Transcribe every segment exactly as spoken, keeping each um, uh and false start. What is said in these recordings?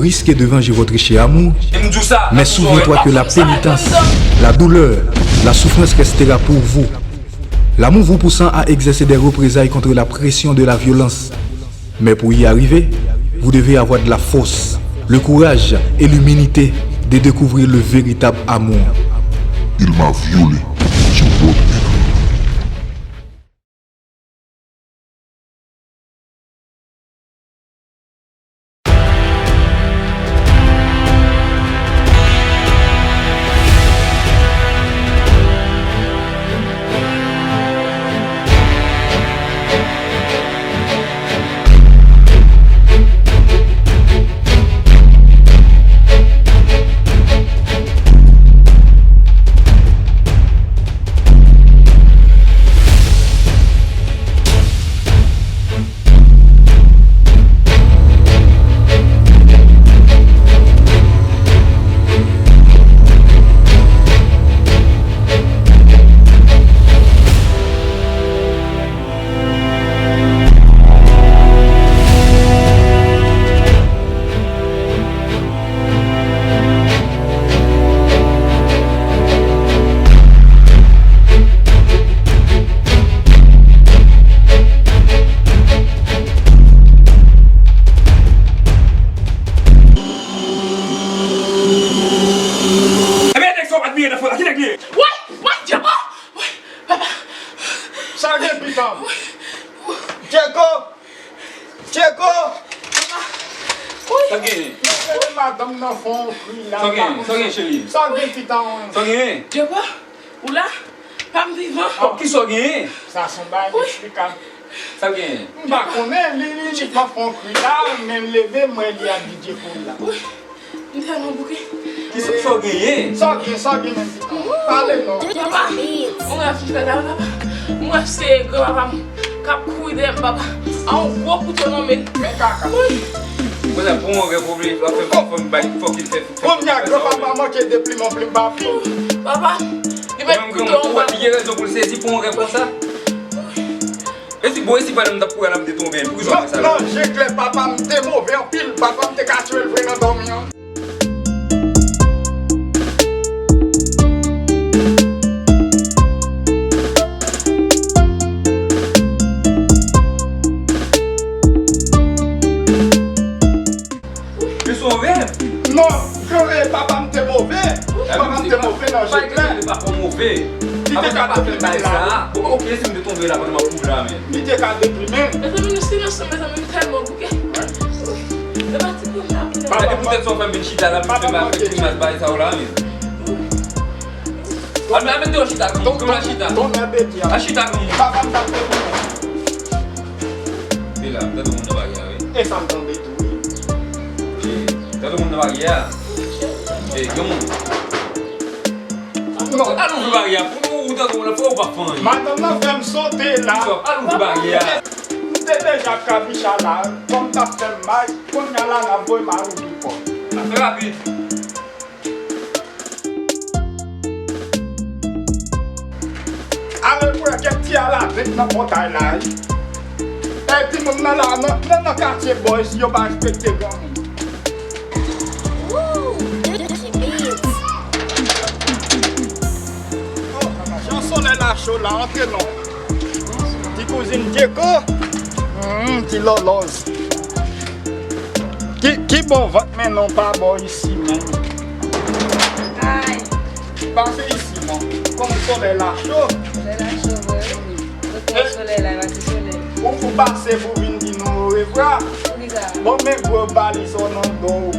Risque de venger votre cher amour, mais souviens-toi que la pénitence, la douleur, la souffrance restera pour vous. L'amour vous poussant à exercer des représailles contre la pression de la violence. Mais pour y arriver, vous devez avoir de la force, le courage et l'humilité de découvrir le véritable amour. Il m'a violée sur bord de mer. Ebyen, nèg sa w admire nan fò la, ki nèg li ye? Woy! Woy, Djeko! Woy, papa! Sa gen pitan? Djeko! Djeko! Papa! Woy! Sa gen? Leve madanm nan fè yon kri la. Sa gen? Sa gen, cheri? Sa gen pitan? Sa gen? Djeko! Ou la? Pa m vivan. Oh, kisa w genyen? Sa se yon bagay ineksplikab. Sa w genyen? M pa konnen, li, li, li t ap fè yon kri la, men leve, m wè li ap di Djeko la. Wi. M tèlman bouke. Kisa, sa w genyen? Sa w gen, sa w gen menm pitan? Pale non. Papa, m wè fi fè la, papa. M wè se granpapa m k ap kouri dèyè m, papa. A yon gwo kouto nan men l. Men kaka. Wi. Kounye a pou yon rèv oblije w ap fè, fò m bay, fòk li fè, fè. Kounye a granpapa manke deplimen, plim pa plim. Papa, li met kouto anba. Li gen rezon pou l sezi pou yon rèv konsa. E si, bon, e si pandan m t ap kouri a l ap detonbe, poukisa w fè sa la? Non, non, je klè, papa m te move anpil, papa m te ka tchwe l vre nan dòmi an. Li sove? Non, je, papa m te move. Papa m te move nan je klè. Papa m move. Li te ka deplimen la. Bon, ok, si m te tonbe la, pandan m ap kouri la, men. Li te ka deplimen. Mezanmi, nou silans, mezanmi, m tèlman bouke. E pa ti kouri la, kouri la. Papa m poutèt sa w fè m vin chita la, pou fè m ap fè grimas bagay sa w la, men. Al, al mete yon chita, granmoun. Kòman chita? Al chita, granmoun. Papa m t ap deplimen. E la, m tande moun nan baryè a, wi. E sa m tande tou, wi. E, tande moun nan baryè a. E, granmoun. Non, al ouvri baryè a pou nou, ou tande moun nan, fò ou pa fè anyen. Madanm nan fè m sote la. Al ouvri baryè a. M te deja ap kabicha la, kòm t ap fè m mal, kounye a la n ap voye m al ouvri pòt. Sa fè rapid. Ale pou wè kèk ti alavenk nan pòtay la, wi. E timoun nan la, nan, nan, nan katye boys, yo pa respekte granmoun. Woo, Gucci Beats. Oh, jan solèy la cho la, antre non. Ti kouzin Djeko. Hmm, ti lòlòz. Ki, ki bon vant men non pa bò isi menm. Ay. Pase isi non. Kòm solèy la cho. Solèy la cho vre wi. Kote solèy la, pase solèy. Ou, ou pase pou vin di nou orevwa. Poukisa? Bon, men gwo valiz ou nan do w.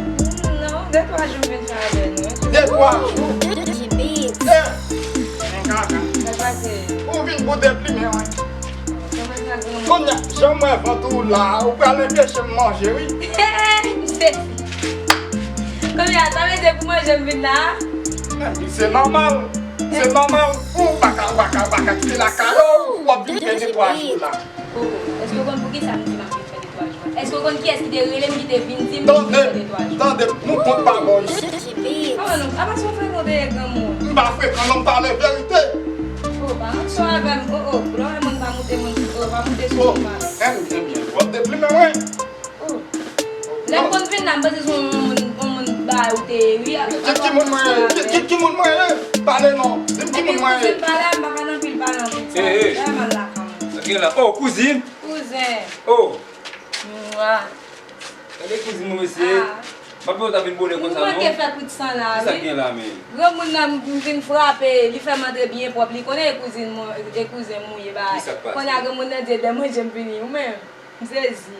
Non, de twa jou m vin fè avè nou. De twa jou? Gucci Beats. Eh, men kaka. Sa pase? Ou vin pou deplimen, wi. Kounye a, jan m wè vant ou la, ou pral anpeche m manje, wi. M sezi. Kounye a, sa vle di pou manje m vin la? Ebyen, se nòmal. Se nòmal. Ou pa ka, pa ka, pa ka kite lakay ou, w ap vin fè de twa jou la. Oh, oh. Èske w konn poukisa m di m ap vin fè de twa jou a? Èske w konn kiyès ki te rele m, ki te vin di m pou m vin fè de twa jou? Tande, tande, nou kont pa bò isi. Apa nou, apa si w frekan w te ye granmoun? M pa frekan non, m pale verite. Oh, pa rann sou avè m. Oh, oh, lè w wè moun pa moute moun, oh, pa moute sou moun pa. Ebyen, ebyen, w ap deplimen mwen. Oh. Lè m konn vin la, m panse se yon moun Ou te ye, wi. Di m ki moun mwen ye. Di, di ki moun mwen ye. Pale non. Di m ki moun mwen ye. Epi kouzin pale a, m pa ka nan pil pale anpil sa. Hey, hey. Sa mal lakam. Sa gen la? Oh, kouzin. Kouzen. Oh. Mwa. Gade kouzin mwen, mesye. Ah. M ap wè w ta vin bonè konsa, non? Ou manke fè kout san la, wi. Kisa k gen la, men? Granmoun nan, m vin frape, li fè m antre byen pwòp. Li konnen e kouzin mwen, e kouzen m ou ye, ba. Kisa k pase? Kounye a granmoun nan di, "Dè manje m vini." Ou menm, m sezi.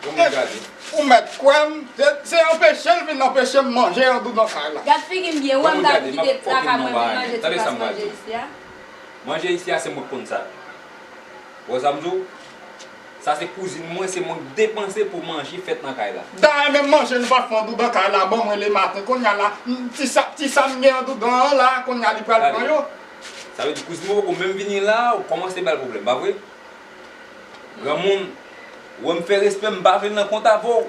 Granmoun gade. Ou mèt kwè m, se, se anpeche l vin anpeche m manje andoudan kay la. Gad figi m byen, ou wè m ta kite lakay mwen vin manje ti kras manje isi a? Manje isi a, se mwen k konn sa. Ou wè sa m di w? Sa se kouzin mwen, se mwen k depanse pou manje fèt nan kay la. Dayè, menm manje nou pa fè andoudan kay la, ban mwen lematen. Kounye a la, m, ti sa, ti sa m gen andoudan an la, kounye a li pral pran yo. Sa vle di kouzin mwen poko menm vini la, ou kòmanse ba l pwoblèm, pa vre? Granmoun, ou wè m fè respè, m pa vle nan kont avè w.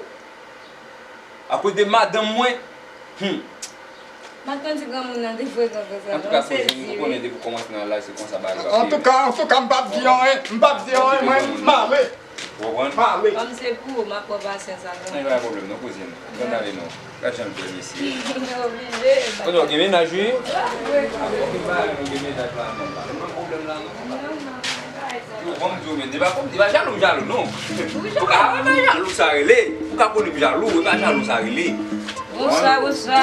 Akoz de madanm mwen. Hmm. M pa t konn si granmoun nan te frekan konsa non, m sezi wi. Antouka, kouzin, ou konnen depi w kòmanse nan laj, se konsa bagay yo ap ye. Antouka, antouka, m p ap di anyen, m p ap di anyen, mwen, m ale. Ou konprann? M ale. Kòm se pou ou, m ap pran pasyans avè w. Nan, pa gen pwoblèm non, kouzin. Ann ale non. Gad jan l bèl, mesye. Oblije. Kote w gen mennaj, wi? Wi. Akoz bagay nou gen mennaj la, non. Pa gen pwoblèm la, non. Non, non. Yo, bon, m di w, men, li pa, li pa jalou, jalou, non. Ou ka, e pa jalou sa rele. Ou ka konnen m jalou, e pa jalou sa rele. Bonswa, bonswa.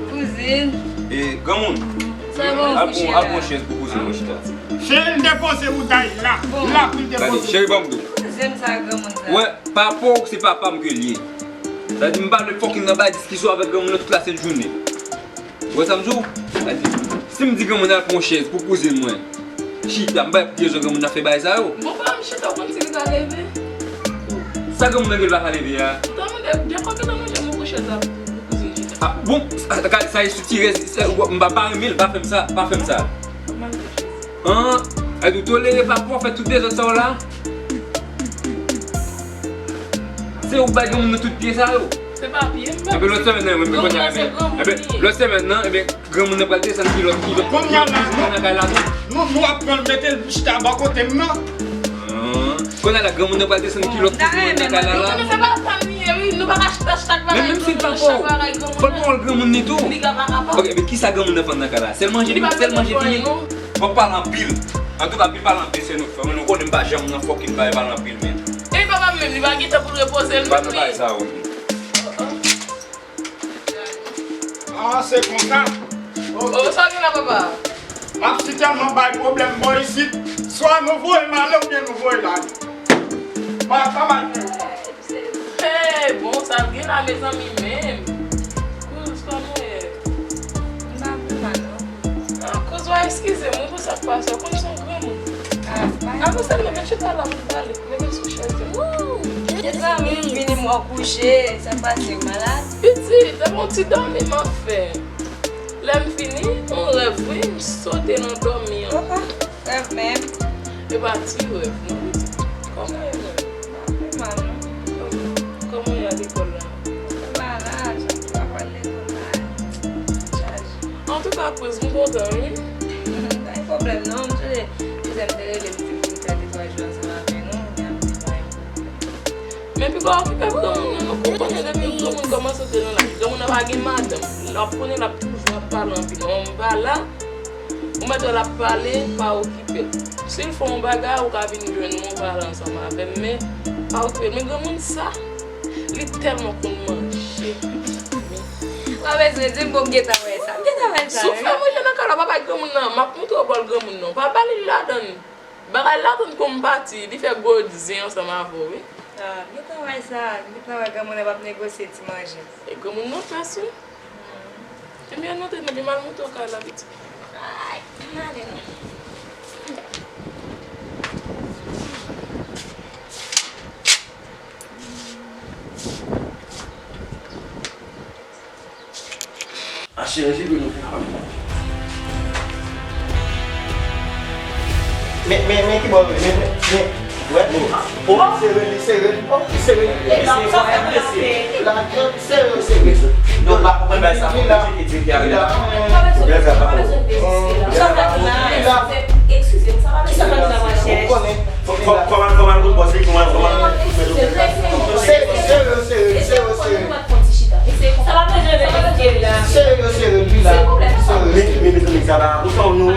Kouzin. E, granmoun. Sa bon, al pran, al pran chèz pou kouzin mwen chita. Cheri, l depoze boutèy la. La pou l depoze. Gade, cheri, ban m di w. Kouzin sa, granmoun sa. Wè, papa w, se papa m ke l ye. Sa di, m pa vle fucking nan bay diskisyon avèk granmoun nan tout la sent jounen. Ou wè sa m di w? Sa di, si m di granmoun al pran chèz pou kouzin mwen chita, m pa gen rezon granmoun nan fè bagay sa yo. Bon, pa m chita, ou konn si li ka leve? Sa granmoun nan gen l pa ka leve a? Ou ta mande, depi w gentan manje, m pou chèz la pou, pou kouzin chita. Ah, bon, sa, sa, sa e sitirè, sa, m pa, pa renmen l, pa fè m sa, pa fè m sa. An, e ou tolere papa w fè tout dezòd sa w la? Se ou k bay granmoun nan tout pye sa yo? Se pa pye m, ba. Enben, lòt semèn nan, mwen, mwen, kounye a, enben, lòt semèn nan, enben, granmoun nan pral desann kilòt, kilòt, kilòt kouzin nan kay la tou. Nou, nou ap pran l mete l chita bò kote m nan. An, kounye a la, granmoun nan pral desann kilòt kouzin nan kay la la. Non, men se pa sa m ye, wi. Nou pa ka chita, chita bagay granmoun nan, chita bagay granmoun nan. Fò l pran wòl granmoun li tou. Li ka pa kapab. Ok, men kisa granmoun nan fè nan kay la? Sèl manje li, sèl manje li ye? W ap pale anpil. Antouka, pi pale anpil, se nou k fè. Nou konnen m pa janm nan fucking bay pale anpil, men. E papa m menm, li pa gen tan pou l repoze l menm, wi. Pa nan bagay sa yo, men. Ah, se konsa. Oh, sa gen la, papa? M ap si tèlman bay pwoblèm bò isit. Swa nou voye m ale oubyen nou voye l ale. Pa, pa mal fè yo. Hey, bon, sa l gen la, mezanmi, menm? Kouz, kòman w ye? M pa vrèman, non. Ah, kouz, w a eskize m, wi, pou sa k pase. Ou konn se yon granmoun. Ah, se pa yon pwoblèm. Avanse, nou mèt chita la pou n pale. Mete m sou chèz la. Wouw! Mezanmi, m vini, m wè w kouche. Sa k pase, ou malad? Pitit, se yon ti dòmi m ap fè. Lè m fini, yon rèv, wi, m sote nan dòmi an. Oh, oh. Rèv menm. E pa ti rèv, non, pitit. Kòman w ye menm? M pa vrèman, non. Kòman, kòman w ye a lekòl la? Mwen malad, chak jou ap al lekòl la. Chaje. Antouka, Kouz, m kontan, wi. Pa gen pwoblèm, non. M sonje, kouzen m te rele m di m vin fè de twa jou ansanm avè nou, men ap di pa gen pwoblèm. Men piga w okipe granmoun nan, non, ou konnen depi granmoun kòmanse antre nan laj, granmoun nan pa gen madanm, l ap konnen l ap toujou ap pale anpil. Mwen m pa la, ou mèt wè l ap pale, pa okipe l. Si l fè yon bagay, ou ka vin jwenn mwen, ou pale ansanm avè m, men pa okipe l. Men granmoun sa, li tèlman konn manje. Ou pa bezwen di m, bon, m gentan wè sa. M gentan wè sa, wi. Si w fè manje nan kay la, pa bay granmoun nan, m ap montre w bòl granmoun nan. Pa ba li ladann. Bagay la tann kou m pati, li fè gwo zen ansanm avè w, wi. Ah, m gentan wè sa, m gentan wè granmoun nan p ap negosye ti manje. E granmoun nan pès, wi. Ebyen, nou te, ebyen, m al montre w kay la, pitit. Ay, m ale non. An chiriji pou nou fè. Men, men, men ki bò, men, men, men, wè. Oh, sere li, sere li, oh, sere li. Mesye, fò fè mesye. La, sere, sere. Nou pa konprann bagay sa, fò nou tcheke di ki arive la. Bèl sa pa bon. Bèl sa pa bon. Eskize m, sa pa mesye la, monchè. Kòman, kòman, kòman, kòman, kòman, kòman. Sere, sere, sere, sere, sere. Ou fè yon non.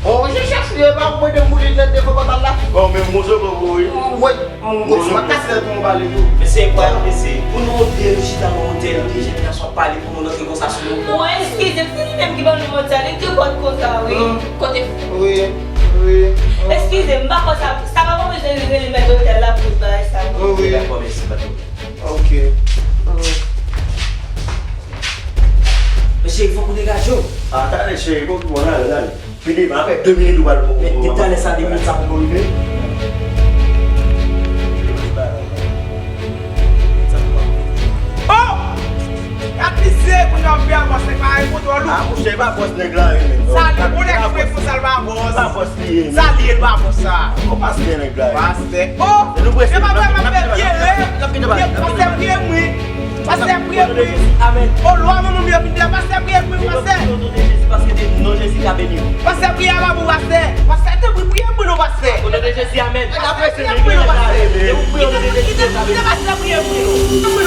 Ou je chèche li, e pa mwen de mouri nan devan pòt la. Bon, men mouzo pou ou, wi. Wi, mouzo pa kase tèt mwen pale tou. Mesye, kwa, mesye, pou nou oblije chita nan otèl, oblije nan pale pou moun antre konsa sou nou. Bon, eskize m, se li menm ki ban nou mòd sa, li ki pòt konsa, wi. Kote? Wi, wi. Eskize m, m pa konn sa, sa pa konn bezwen rele mèt otèl la pou bagay sa. Wi, wi. Dakò, mèsi, pa de pwoblèm. Ok. Men cheri, fòk ou degaje w. Ah, tande, cheri, bon, bon, ale, ale. Pi devan, apre de minit ou pral. Men depi talè sa, de minit sa poko rive. Oh! Gad misye, kounye a w ap fè avans, se pa yon kontwòl ou. Ah, monchè, e pa bòs nèg la ye, men. Sa li, yon nèg ki frekant sa, l pa bòs. Pa bòs li ye, men. Sa li ye, l pa bòs sa. Ou pastè nèg la ye. Pastè. Oh! E nou prese. E pa fè m ap fè vye rèv. Pastè priye m wi. Pastè priye m wi. Amèn. O lwa manman m yo vin deyò. Pastè priye m wi, pastè. Paske non Jezi ka beni w. Pastè priye a pa pou pastè. Pastè, tanpri priye m wi non, pastè. O non de Jezi, amèn. Pastè priye m wi non, pastè. Kite, kite pastè priye m wi non.